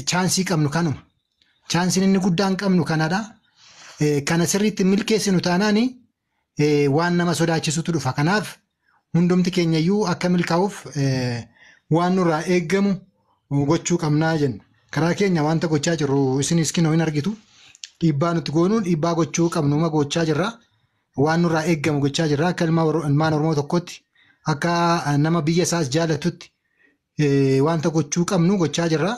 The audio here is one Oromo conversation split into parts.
Chaansii qabnu kanuma. Chaansiin inni guddaan qabnu kanadha. Kana sirriitti milkeessinu taanaan waan nama sodaachisutu dhufa. Kanaaf hundumti keenyayyuu akka milkaa'uuf waan nurraa eeggamu gochuu qabnaa jenna. Karaa keenya wanta gochaa jirru isinis kinoo hin argitu. Dhiibbaa nuti goonuun dhiibbaa gochuu qabnuma gochaa jirra. Waan nurraa eeggamu gochaa jirra. Akka ilmaan Oromoo tokkotti akka nama biyya isaas jaalatutti wanta gochuu qabnu gochaa jirra.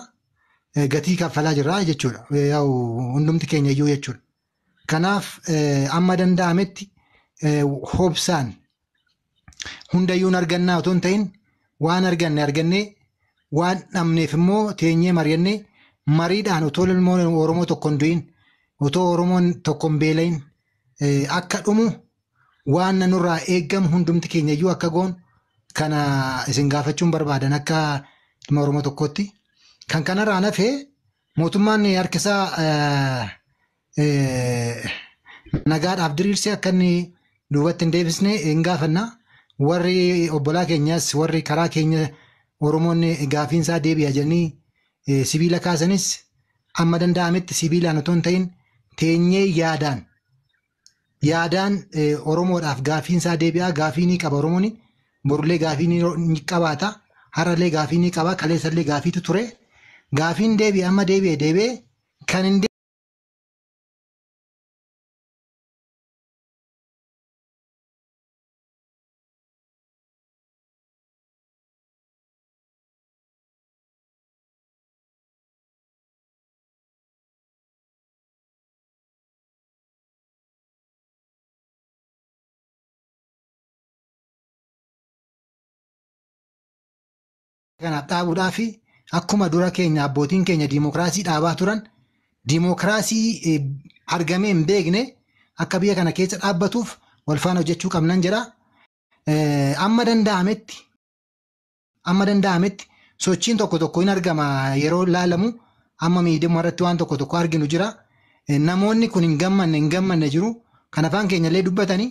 Gatii kaffalaa jirra jechuudha. Yaa'u hundumti keenya iyyuu jechuudha. Kanaaf amma danda'ametti hobsaan hundayyuu hin argannaa otoo hin ta'in waan arganne argannee waan dhabneef immoo teenyee mari'annee mariidhaan otoo ilmoon Oromoo tokko hin du'in otoo Oromoon tokko hin beela'in akka dhumu waan nurraa eeggamu hundumti keenya iyyuu akka goonu kana isin gaafachuun barbaadan akka ilma Oromoo tokkootti. Kan kanarraa hafee mootummaan harkisaa nagaadhaaf diriirsee akka inni duubatti hin deebisne hin gaafanna. Warri obbolaa keenyas warri karaa keenya Oromoonni gaafiinsaa deebi'a jedhanii sibiila kaasanis amma danda'ametti sibiilaan otoo hin ta'in teenyee yaadaan yaadaan Oromoodhaaf gaafiinsaa deebi'a. Gaafii ni qaba Oromoon borullee gaafii ni qabaata. Har'allee gaafii ni qaba. Kaleessallee gaafiitu ture. Gaafiin deebi'e amma deebi'e deebi'e kan hin kanaaf dhaabuudhaa fi akkuma dura keenya abbootiin keenya diimokiraasii dhaabaa turan diimokiraasii argamee hin beekne akka biyya kana keessa dhaabbatuuf wal faana hojjechuu qabnan jedha. Amma danda'ametti amma danda'ametti sochiin tokko tokko hin argama yeroo laalamu amma miidhaguma irratti waan tokko tokko arginu jira. Namoonni kun hin gammanne hin gammanne jiru. Kan afaan keenya illee dubbatanii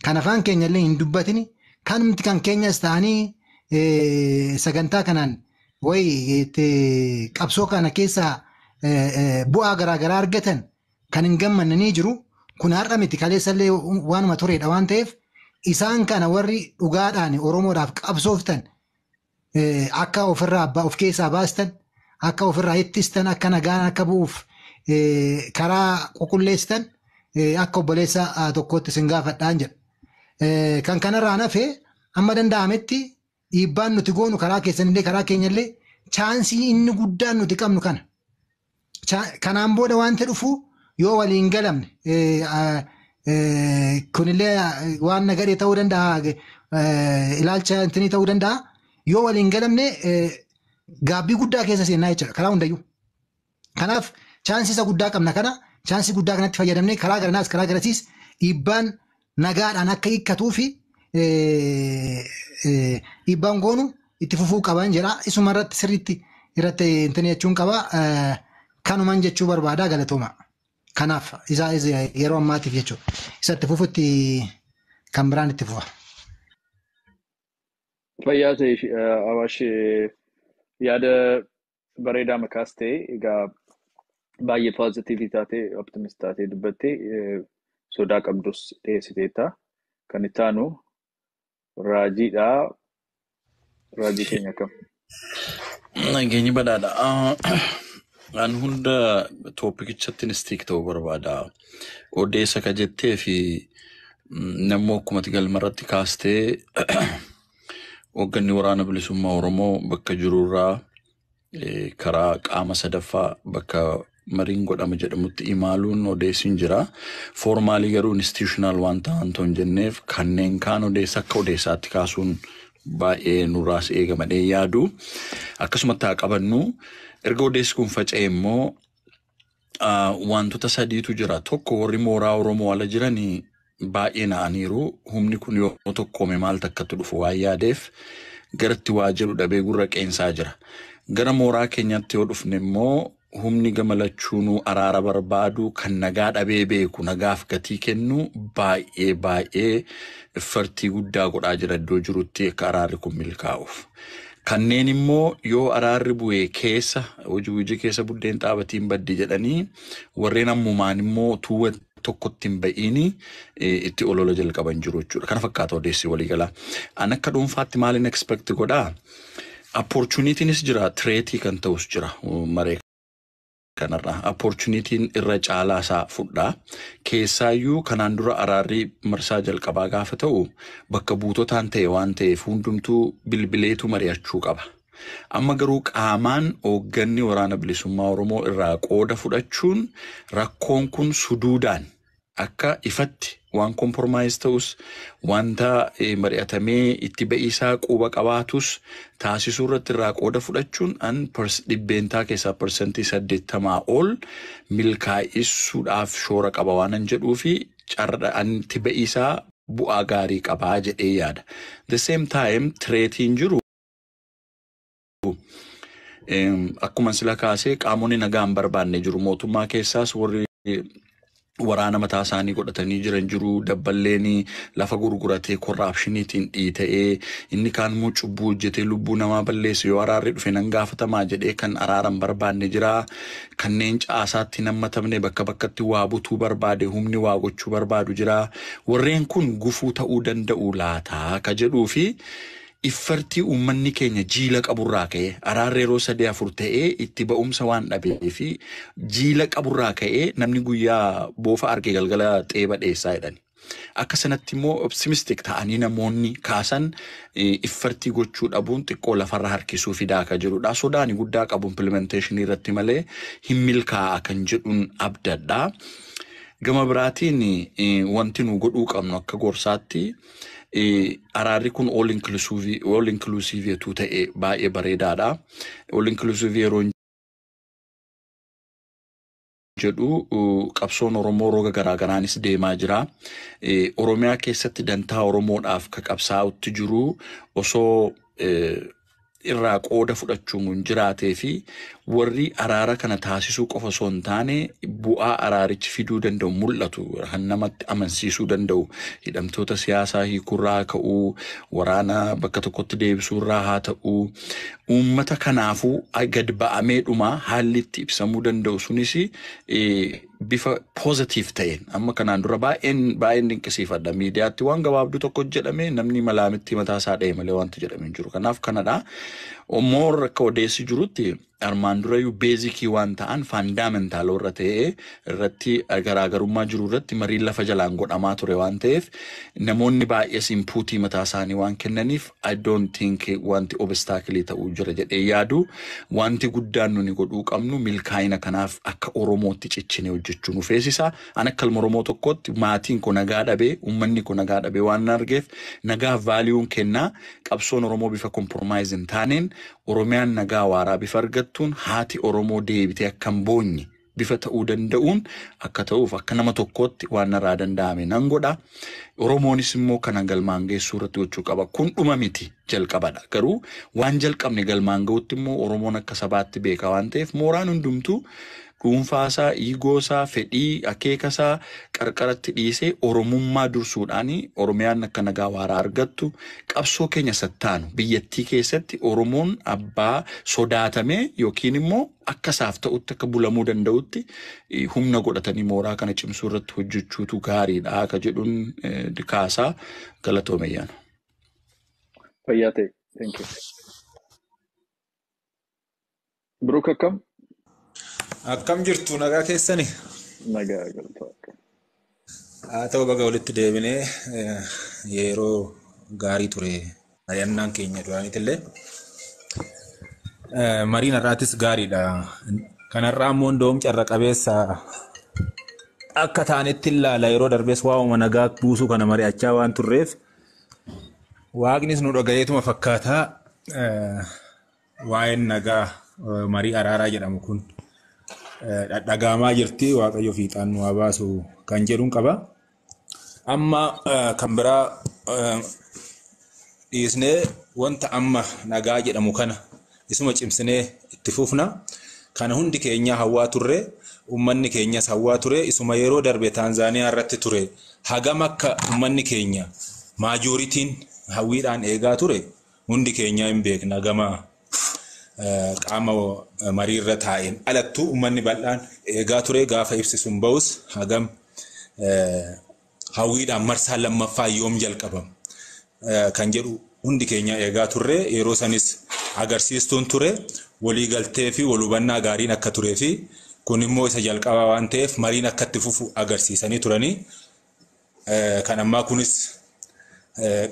kan afaan keenya illee hin dubbatini kanumti kan keenyas ta'anii sagantaa kanaan wayi qabsoo kana keessaa bu'aa garaagaraa argatan kan hin gammanne ni jiru. Kun har'a miti kaleessallee waanuma turedha waan ta'eef isaan kana warri dhugaadhaan Oromoodhaaf qabsooftan akka ofirraa of keessaa baastan akka ofirraa ittistan akka nagaan akka bu'uuf karaa qulqulleessitan akka obboleessa tokkootti isin gaafadhaan jedha. Kan kanarraa hafee amma danda'ametti dhiibbaan nuti goonu karaa keessanillee karaa keenyallee chaansii inni guddaan nuti qabnu kana. Kanaan booda wanti dhufu yoo waliin galamne kunillee waan nagadee ta'uu danda'a ilaalcha intinii ta'uu danda'a yoo waliin galamne gaabbii guddaa keessa seennaa jechuudha karaa hundayyuu. Kanaaf chaansii isa guddaa qabna kana chaansii guddaa kanatti fayyadamnee karaa garanaas karaa garasiis dhiibbaan nagaadhaan akka hiikkatuu fi dhiibbaan goonu itti fufuu qaban jedha. Isuma irratti sirriitti irratti intinii jechuun qaba. Kanuman jechuu barbaada galatooma. Kanaaf isa yeroo ammaatiif jechuudha. Isa itti fufutti kan biraan itti fufa. Fayyaa ta'e Awaash yaada bareedaa makaas ta'e egaa baay'ee poozitiivii taatee optimist taatee dubbattee sodaa qabdus dhiyeessiteetta. Kan itti aanu raajiidha. Raajii keenya akkam? Nageenyi badhaadha. An hunda toopikichatti stick ta'uu barbaada. Odeessa ka jettee fi nammoo akkumatti galmarratti kaastee hoogganni waraana bilisummaa Oromoo bakka jirurraa karaa qaama sadaffaa bakka mariin godhama jedhamutti imaaluun odeessin jira. Formally garuu institutional waan ta'an hin jenneef kanneen kaan odeessa akka odeessaatti kaasuun baay'ee nurraas eegamadhee yaadu. Akkasumatti haa qabannu erga odeessi kun faca'e immoo wantoota sadiitu jira. Tokko warri mooraa Oromoo ala jiranii baay'ee na'aniiru. Humni kun yoo tokkoome maal takkatti dhufu waan yaadeef garatti waa jedhu dhabee gurra qeensaa jira. Gara mooraa keenyatti yoo dhufne immoo humni gama lachuunuu araara barbaadu kan nagaa dhabee beeku nagaaf gatii kennu baay'ee baay'ee effortii guddaa godhaa jira iddoo jirutti akka araarri kun milkaa'uuf. Kanneen immoo yoo araarri bu'ee keessa hojii hojii keessa buddeen xaabatiin baddi jedhanii warreen ammumaan immoo tuuwwa tokkotti hin ba'iini itti olola jalqaban jiru jechuudha. Kana fakkaata odeessi waliigalaa. An akka dhuunfaatti maaliin expect godhaa? Opportunitiinis jira, threatii kan ta'us jira maree kanarra. Opportunitiin irra caalaa isaa fudhaa. Keessaayyuu kanaan dura araarri marsaa jalqabaa gaafa ta'u bakka buutotaan ta'e waan ta'eef hundumtuu bilbileetu mari'achuu qaba. Amma garuu qaamaan hoogganni waraana bilisummaa Oromoo irraa qooda fudhachuun rakkoon kun suduudaan akka ifatti waan compromise ta'us, wanta mari'atamee itti ba'iisaa quba qabaatus taasisuu irratti irraa qooda fudhachuun an dhibbeentaa keessaa 80% ol milkaa'isuudhaaf shoora qaba waan an jedhuu fi carraan itti ba'iisaa bu'aa gaarii qabaa jedhee yaada. The same time, threatiin jiru akkuma sila kaasee qaamonni nagaa hin barbaanne jiru. Mootummaa keessaas warri waraana mataa isaanii godhatanii jiran jiru. Dabballeen lafa gurguratee corruptioniitiin dhiita'ee, inni kaan immoo cubbuu hojjetee lubbuu namaa balleesse, yoo araarri dhufe nan gaafatamaa jedhee kan araara hin barbaanne jira. Kanneen caasaatti hin hammatamne, bakka bakkatti waa butuu barbaade, humni waa gochuu barbaadu jira. Warreen kun gufuu ta'uu danda'u laataa ka jedhuu fi effortii uummanni keenya jiila qaburraa ka'ee, araarri yeroo sadii afur ta'ee itti ba'umsa waan dhabee fi jiila qaburraa ka'ee, namni guyyaa boofa arge galgala xeeba dheessaa jedhani. Akka sanatti immoo optimistic ta'anii namoonni kaasan effortii gochuu dhabuun xiqqoo lafarra harkisuu fidaa akka jirudha. Sodaani guddaa qabu implementationii irratti malee hin milkaa'a kan jedhuun abdadha. Gama biraatiin wanti nu godhuu qabnu akka gorsaatti araarri kun all inclusive ta'e baay'ee bareedaadha. All inclusive yeroo jedhu qabsoon Oromoo roga garaagaraanis deemaa jira. Oromiyaa keessatti dantaa Oromoodhaaf ka qabsaa'utti jiru osoo irraa qooda fudhachuun kun jiraatee fi warri araara kana taasisuu qofa osoo hin taane bu'aa araarichi fiduu danda'u mul'atu kan namatti amansiisuu danda'u, hidhamtoota siyaasaa hiikuurraa ka'uu, waraana bakka tokkotti deebisuurraa haa ta'uu, uummata kanaafuu gad ba'amee dhuma haalli itti ibsamuu danda'u sunis bifa positive ta'een. Amma kanaan dura baay'een baay'een dinqisiifadha. Miidiyaatti waan gabaabduu tokko jedhame namni malaamitti mataa isaa dha'e malee wanti jedhame hin jiru. Kanaaf kanadha. Moor akka odeessi jirutti armaan durayyuu basicii waan ta'an, fundamental warra ta'e irratti garaagarummaa jiru irratti mariin lafa jalaan godhamaa ture waan ta'eef, namoonni baay'ees inputii mataa isaanii waan kennaniif, I don't think wanti obstacleii ta'uu jira jedhee yaadu. Wanti guddaan nuni godhuu qabnu milkaa'ina kanaaf akka Oromootti cichinee hojjechuu nu feesisa. An akka ilma Oromoo tokkotti maatiin koo nagaa dhabee, uummanni koo nagaa dhabee waan argeef nagaa valueun kennaa. Qabsoon Oromoo bifa compromise hin taaneen, Oromiyaan nagaa waaraa bifa argattuun, haati Oromoo deebitee akka hin boonye bifa ta'uu danda'uun akka ta'uuf akka nama tokkootti waan narraa danda'ame nan godha. Oromoonis immoo kana galmaan geessuu irratti gochuu qaba. Kun dhuma miti, jalqabadha. Garuu waan jalqabne galmaan ga'utti immoo Oromoon akka sabaatti beeka waan ta'eef mooraan hundumtuu dhuunfaasaa, egoosaa, fedhii, akeekasaa qarqaratti dhiisee Oromummaa dursuudhaan Oromiyaan akka nagaa waaraa argattu, qabsoo keenya sattaanu biyyattii keessatti Oromoon abbaa sodaatamee yookiin immoo akka isaaf ta'utti akka bulamuu danda'utti humna godhatanii mooraa kana cimsuu irratti hojjechuutu gaariidha akka jedhuun kaasaa. Galatoomeyyaan. Fayyaa ta'e. Thank you. Biruk, akkam? Akkam jirtu, nagaa keessani? Nagaa, galata. Haa ta'u, baga walitti deebinee. Yeroo gaarii ture mari'annaan keenya duraaniitillee. Mariin har'aatis gaariidha. Kanarraa immoo indoom carra qabeessa akka taanetti ilaala. Yeroo darbees waa'uma nagaa buusuu kana mari'achaa waan turreef, waaqnis nu dhagayeetuma fakkaataa waa'een nagaa marii araaraa jedhamu kun dhadhagaamaa jirti. Waaqayyo fiixaan nu haa baasu kan jedhuun qaba. Amma kan biraa dhiisnee wanta amma nagaa jedhamu kana isuma cimsinee itti fufna. Kana hundi keenya hawwaa turre, uummanni keenyas hawwaa ture, isuma yeroo darbe Taanzaaniyaa irratti ture. Hagam akka uummanni keenya majorityn hawwiidhaan eegaa ture. Hundi keenya hin beekna gama qaama mariirra taa'een alattuu uummanni bal'aan eegaa ture gaafa ibsi sun ba'us hagam hawwiidhaan marsaa lammaffaa yoom jalqabama kan jedhu hundi keenya eegaa turre yeroo sanis agarsiistuun ture waliigaltee fi wal hubannaa gaariin akka turee fi kun immoo isa jalqabaa waan ta'eef mariin akka itti fufu agarsiisanii turanii kan ammaa kunis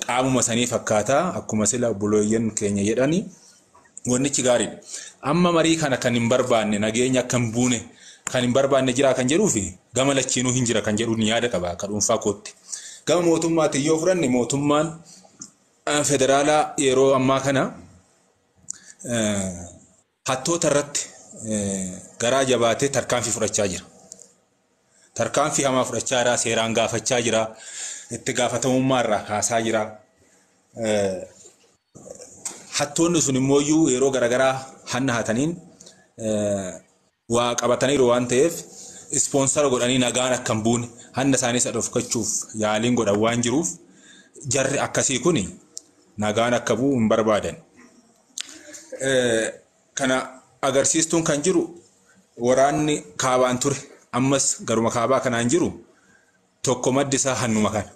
qaamuma sanii fakkaataa akkuma sila obboleeyyan keenya jedhanii wannichi gaariidha. Amma marii kana kan hin barbaanne nageenya akka hin buune kan hin barbaanne jira kan jedhuu fi gama lachiinuu hin jira kan jedhu ni yaada qaba akka dhuunfaa kootti. Gama mootummaatiin yoo fudhanne mootummaan federaalaa yeroo ammaa kana hattoota irratti garaa jabaatee tarkaanfii fudhachaa jira. Tarkaanfii hamaa fudhachaa jira, seeraan gaafachaa jira, itti gaafatamummaa irraa kaasaa jira. Hattoonni sun immoo yeroo garaagaraa hanna hataniin waa qabataniiru waan ta'eef ispoonsara godhanii nagaan akka hin buune hanna isaanii isa dhofkachuuf yaaliin godhan waan jiruuf jarri akkasii kun nagaan akka bu'u hin barbaadan. Kana agarsiistuun kan jiru waraanni kaabaan ture ammas garuma kaabaa kanaan jiru tokko maddi isaa hannuma kana.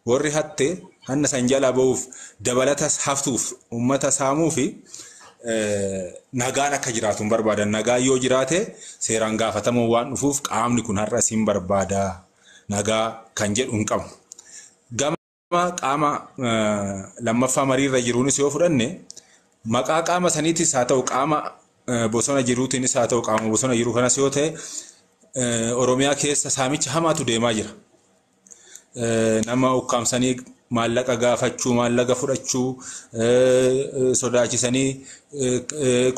Warri hatte hanna san jalaa ba'uuf dabalatas haftuuf uummata saamuu fi nagaan akka jiraatu hin barbaadan. Nagaan yoo jiraate seeraan gaafatamuu waan dhufuuf qaamni kun har'a siin barbaada nagaa kan jedhu hin qabu. Gama qaama lammaffaa mariirra jiruunis yoo fudhanne maqaa qaama saniitis haa ta'u qaama bosona jiruutiinis haa ta'u qaama bosona jiru kanas yoo ta'e Oromiyaa keessa saamicha hamaatu deemaa jira. Nama ukkaamsanii maallaqa gaafachuu, maallaqa fudhachuu, sodaachisanii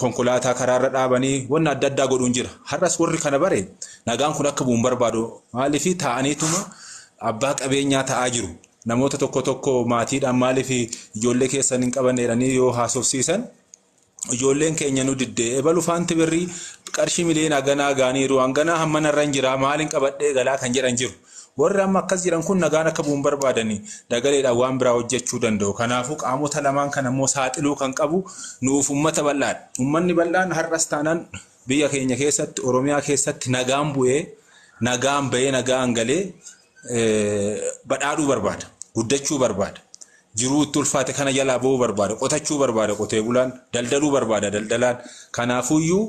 konkolaataa karaarra dhaabanii wanna adda addaa godhuun jira. Har'as warri kana bare nagaan kun akka bu'u hin barbaadu. Maaliif taa'aniituma abbaa qabeenyaa ta'aa jiru. Namoota tokko tokko maatiidhaan maaliif ijoollee keessan hin qabanne jedhanii yoo haasofsiisan ijoolleen keenya nu diddee ebalu faanti birrii qarshii miliyoona hanganaa gaaniiru hanganaa hammana irra hin jira maaliin qabadhee galaa kan jedhan jiru. Warri amma akkas jiran kun nagaan akka bu'u hin barbaadanii dagaleedhaan waan biraa hojjechuu danda'u. Kanaafuu qaamota lamaan kan ammoo saaxiluu kan qabu nuuf uummata bal'aadha. Uummanni bal'aan har'as taanaan biyya keenya keessatti Oromiyaa keessatti nagaan bu'ee nagaan ba'ee nagaan galee badhaadhuu barbaada. Guddachuu barbaada. Jiruu itti ulfaate kana jalaa ba'uu barbaada. Qotachuu barbaada qotee bulaan. Daldaluu barbaada daldalaan. Kanaafuyyuu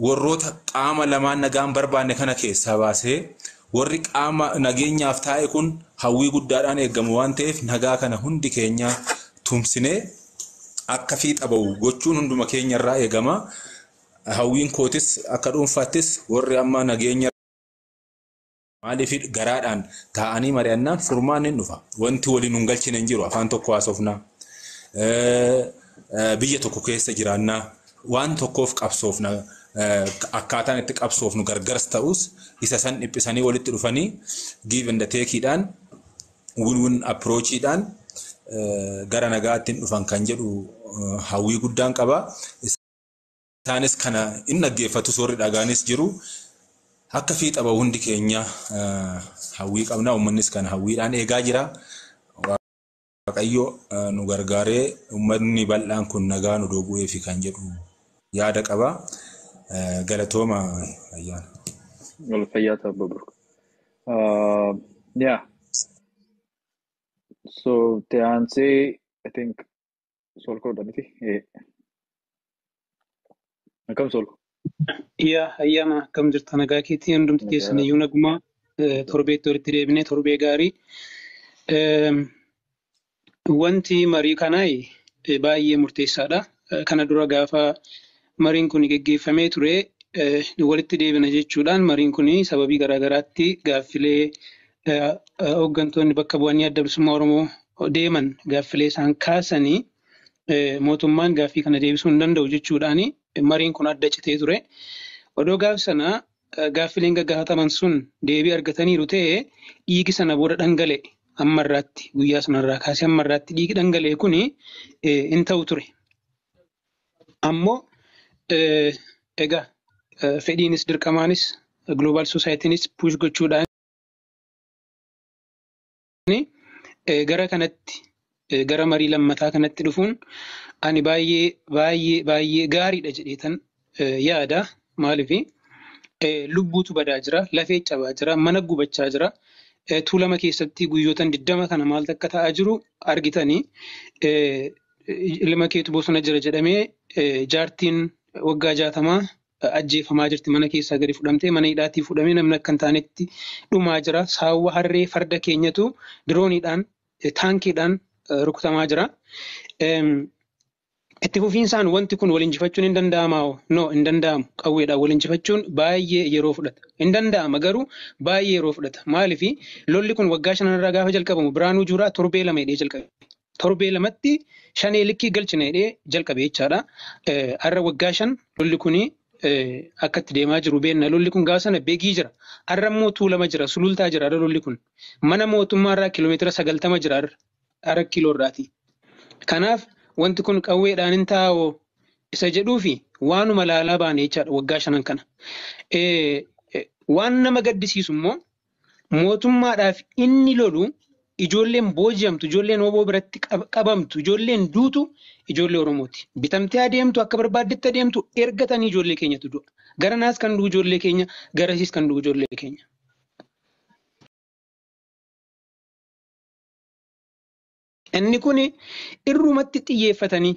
warroota qaama lamaan nagaan barbaanne kana keessaa baasee warri qaama nageenyaaf taa'e kun hawwii guddaadhaan eegamu waan ta'eef nagaa kana hundi keenya tumsinee akka fiixa ba'u gochuun hunduma keenya irraa eegama. Hawwiin kootis akka dhuunfaattis warri amma nageenya maaliif garaadhaan taa'anii mari'annaan furmaan hin dhufa. Wanti waliin hin galchine hin jiru. Afaan tokko haasofnaa. Biyya tokko keessa jiraannaa. Waan tokkoof qabsoofna. Akkaataan itti qabsoofnu gargaras ta'us isa san dhiphisanii walitti dhufanii give and takeidhaan win-win approachiidhaan gara nagaatti hin dhufan kan jedhu hawwii guddaan qaba. Isaanis kana hin dhaggeeffatu soorri dhagaanis jiru. Akka fiixa bahu hundi keenya hawwii qabna. Uummannis kana hawwiidhaan eegaa jira. Waaqayyo nu gargaaree uummanni bal'aan kun nagaa nu doobu'eefi kan jedhu yaada qaba. Galatooma ayyaana. Wal fayyaa ta'a Biruk. Yeah. So itti aansee I think Solkoodha miti? Akkam Solko? Yaa ayyaana akkam jirta nagaa keetii hundumti keessan iyyuu nagumaa torbeetti walitti deebinee torbee gaarii. Wanti marii kanaa baay'ee murteessaadha. Kana dura gaafa mariin kun geggeeffamee ture walitti deebina jechuudhaan mariin kun sababii garaagaraatti gaaffilee hooggantoonni bakka bu'anii adda bilisummaa Oromoo deeman gaaffilee isaan kaasanii mootummaan gaaffii kana deebisuu hin danda'u jechuudhaan mariin kun adda citee ture. Odoo gaaf sana gaaffileen gaggaafataman sun deebii argataniiru ta'e dhiigi sana booda dhangala'e ammarraatti guyyaa sanarraa kaasee ammarraatti dhiigi dhangala'e kun hin ta'u ture. Ammoo egaa fedhiinis dirqamaanis global societynis push gochuudhaan gara kanatti Gara marii lammataa kanatti dhufuun ani baay'ee baay'ee baay'ee gaariidha jedheetan yaada. Maaliif lubbuutu badaa jira, lafee cabaa jira, mana gubachaa jira. Tuulama keessatti guyyootan 20 kana maaltu akka ta'aa jiru argitanii ilma keetu bosona jira jedhamee jaartiin waggaa 60 ajjeefamaa jirti. Mana keessaa gadi fudhamtee mana hidhaatii fudhamee namni akka hin taanetti dhumaa jira. Saawwa, harree, farda keenyatu dirooniidhaan taankiidhaan rukutamaa jira. Itti fufiinsaan wanti kun wal injifachuun hin danda'amaa? No, hin danda'amu. Qawweedhaan wal injifachuun baay'ee yeroo fudhata. Hin danda'ama garuu baay'ee yeroo fudhata. Maaliif lolli kun waggaa 5 irraa gaafa jalqabamu Biraanuu Juuraa torbee 2 hidhee jalqabe. Torbee 2tti shanee likkii galchina hidhee jalqabe jechaadha. Har'a waggaa 5 lolli kuni akka itti deemaa jiru beenna. Lolli kun gaafa sana Begii jira. Har'a immoo Tuulama jira, Sulultaa jira har'a lolli kun. Mana mootummaa irraa kiiloomeetira 90 jira har'a kiiloo irraati. Kanaaf wanti kun qawweedhaan hin taa'oo isa jedhuu fi waanuma laalaa baane jechaadha waggaa 5 kana. Waan nama gaddisiisu immoo mootummaadhaaf inni lolu ijoolleen booji'amtu, ijoolleen oboo biratti qabamtu, ijoolleen duutu ijoollee Oromooti. Bitamtee adeemtu, akka barbaaddetti adeemtu, ergatanii ijoollee keenyatu du'a. Garanaas kan du'u ijoollee keenya, garasiis kan du'u ijoollee keenya. Inni kun irrumatti xiyyeeffatanii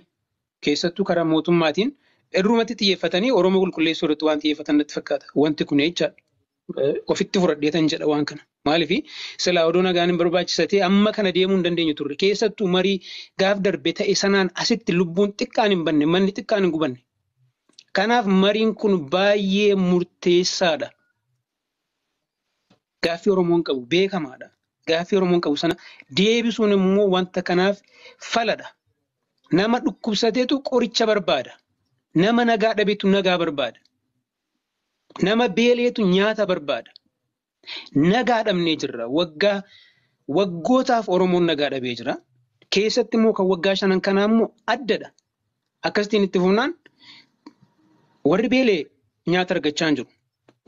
keessattuu karaa mootummaatiin irrumatti xiyyeeffatanii Oromoo qulqulleessuu irratti waan xiyyeeffatan natti fakkaata. Wanti kun jechaadha. Ofitti fudhadheetan jedha waan kana. Maaliif silaa odoo nagaan hin barbaachisatee amma kana deemuu hin dandeenyu turre. Keessattuu marii gaaf darbe ta'e sanaan asitti lubbuun xiqqaan hin banne, manni xiqqaan hin gubanne. Kanaaf mariin kun baay'ee murteessaadha. Gaaffii Oromoon qabu beekamaadha. Gaaffii Oromoon qabu sana deebisuun immoo wanta kanaaf faladha. Nama dhukkubsateetu qoricha barbaada. Nama nagaa dhabeetu nagaa barbaada. Nama beeleetu nyaata barbaada. Nagaa dhabnee jirra. Waggootaaf Oromoon nagaa dhabee jira. Keessatti immoo kan waggaa 5 kanaa immoo addadha. Akkasitiin itti fufnaan warri beelee nyaata argachaa hin jiru.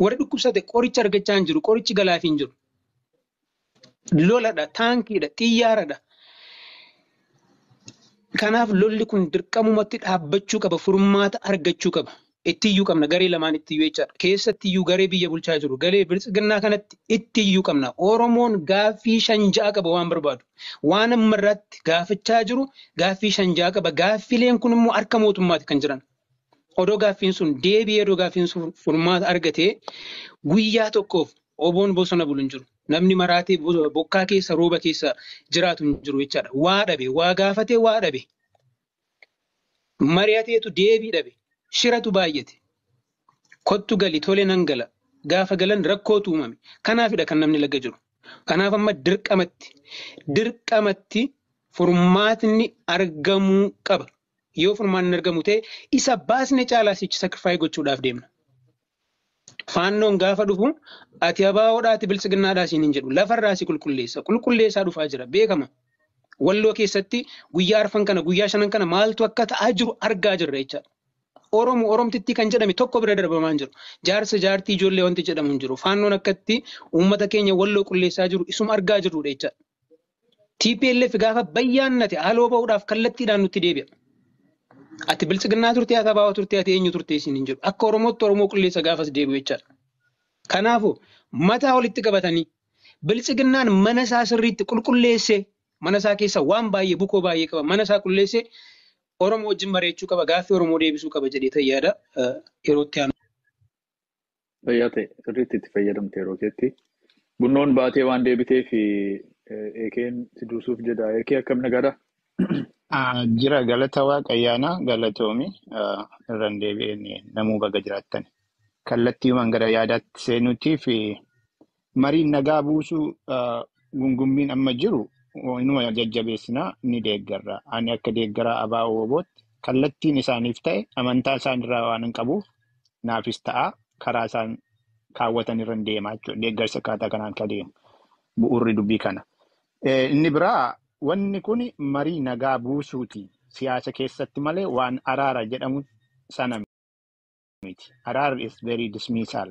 Warri dhukkubsate qoricha argachaa hin jiru. Qorichi galaafii hin jiru. Loladha, taankiidha, xiyyaaradha. Kanaaf lolli kun dirqamumatti dhaabbachuu qaba, furmaata argachuu qaba. Ittiyyuu qabna, garee lamaan ittiyyuu jechaadha. Keessattiyyuu garee biyya bulchaa jiru, garee biltsiginnaa kanatti ittiyyuu qabna. Oromoon gaaffii 5-6 qaba waan barbaadu. Waan amma irratti gaafachaa jiru gaaffii 5-6 qaba. Gaaffileen kun immoo harka mootummaati kan jiran. Odoo gaaffiin sun deebi'ee, odoo gaaffiin sun furmaata argatee guyyaa tokkoof oboon bosona bulu hin jiru. Namni maraatee bokkaa keessa rooba keessa jiraatu hin jiru jechaadha. Waa dhabe, waa gaafatee waa dhabe. Mari'ateetu deebii dhabe. Shiratu baay'ate. Kottu gali tole nan gala. Gaafa galan rakkootu uumame. Kanaafidha kan namni laga jiru. Kanaaf amma dirqamatti furmaatni argamuu qaba. Yoo furmaatni argamu ta'e isa baasne caalaa sichi sacrifice gochuudhaaf deemna. Faannoon gaafa dhufu ati abaawoodhaati biltsiginnaadhaa siin hin jedhu. Lafarraa si qulqulleessa. Qulqulleessaa dhufaa jira. Beekama. Walloo keessatti guyyaa 4 kana guyyaa 5 kana maaltu akka ta'aa jiru argaa jirra jechaadha. Oromoo Oromtittii kan jedhame tokko bira darbamaa hin jiru. Jaarsa jaartii ijoollee wanti jedhamu hin jiru. Faannoon akkatti uummata keenya walloo qulleessaa jiru isuma argaa jirrudha jechaadha. TPLF gaafa bayyaannate haaloo ba'uudhaaf kallattiidhaan nutti deebi'a. Ati biltsiginnaa turte, ati abaawoo turte, ati eenyu turte isin hin jiru. Akka Oromootti Oromoo qulleessa gaafas deebi'u jechaadha. Kanaafuu mataa walitti qabatanii biltsiginnaan mana isaa sirriitti qulqulleessee mana isaa keessa waan baay'ee bukoo baay'ee qaba. Mana isaa qulleessee Oromoo wajjin mari'achuu qaba. Gaaffii Oromoo deebisuu qaba jedhee yaada yeroo itti aanu. Fayyaa ta'e sirriitti itti fayyadamte yeroo keetti. Bunnoon baatee waan deebitee fi eekeen si dursuuf jedha. Eekee akkam nagaadha? Jira galata waaqayyaana galatoomi irraan deebi'een namuu baga jiraattan. Kallattiiwwan gara yaadaatti seenuutii fi mariin nagaa buusuu gungummiin amma jiru inuma jajjabeessinaa ni deeggarra. Ani akka deeggaraa abaa obootti kallattiin isaaniif ta'e amantaa isaan irraa waan hin qabuuf naafis ta'a karaa isaan kaawwatan irra deemaa jechuudha. Deeggarsa akkaataa kanaan kan deemu bu'uurri dubbii kana. Inni biraa wanni kun marii nagaa buusuuti. Siyaasa keessatti malee waan araara jedhamu sana miti. Araarri is very dismissal.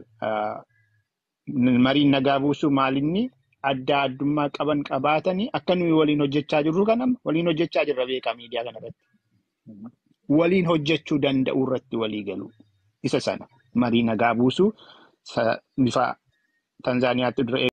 Mariin nagaa buusuu maalinni adda addummaa qaban qabaatanii akka nuyi waliin hojjechaa jirru kana waliin hojjechaa jirra beekaa miidiyaa kanarratti. Waliin hojjechuu danda'u irratti walii galu. Isa sana marii nagaa buusuu bifa Tanzaaniyaatti dura